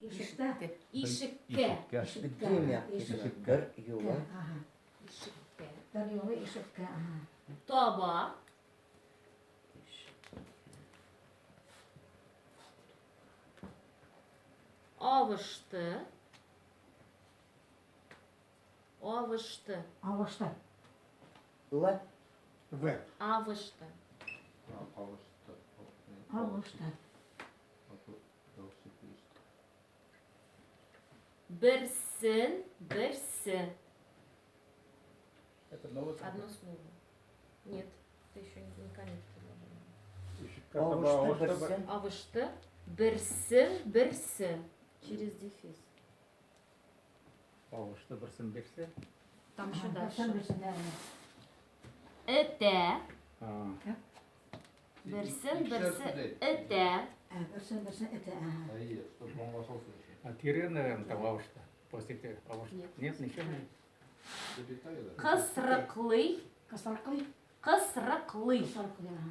Ишектә. Ишеккә. Ишеккә. Ишеккә. Бер юлы. Ишеккә. Бер юлы ишеккә. Таба. Авышты. Авышты. Авышты. Л. В. Авышты. Авышты. Авышты. Берсен, берсе. Это новое Одно слово. Нет, это еще не конец предложения. Ишеккә таба Авышты авышты. берсен. Авышты. Берсен, берсе. Через дефис. Авышты берсен берсе. Там еще Берсен, дальше. берсен, да. Этә. А, Берсен, берсе. Этә. Ә, Берсен, берсен, этә. Ага. Әйе, чтобы аңлашылсын өчен. а тире, наверное, там авышты. После те авышты. Нет. Нет, ничего нет. Запятая, да? Кысрыклый. Кысрыклый. Кысрыклый. Кысрыклый. Ага.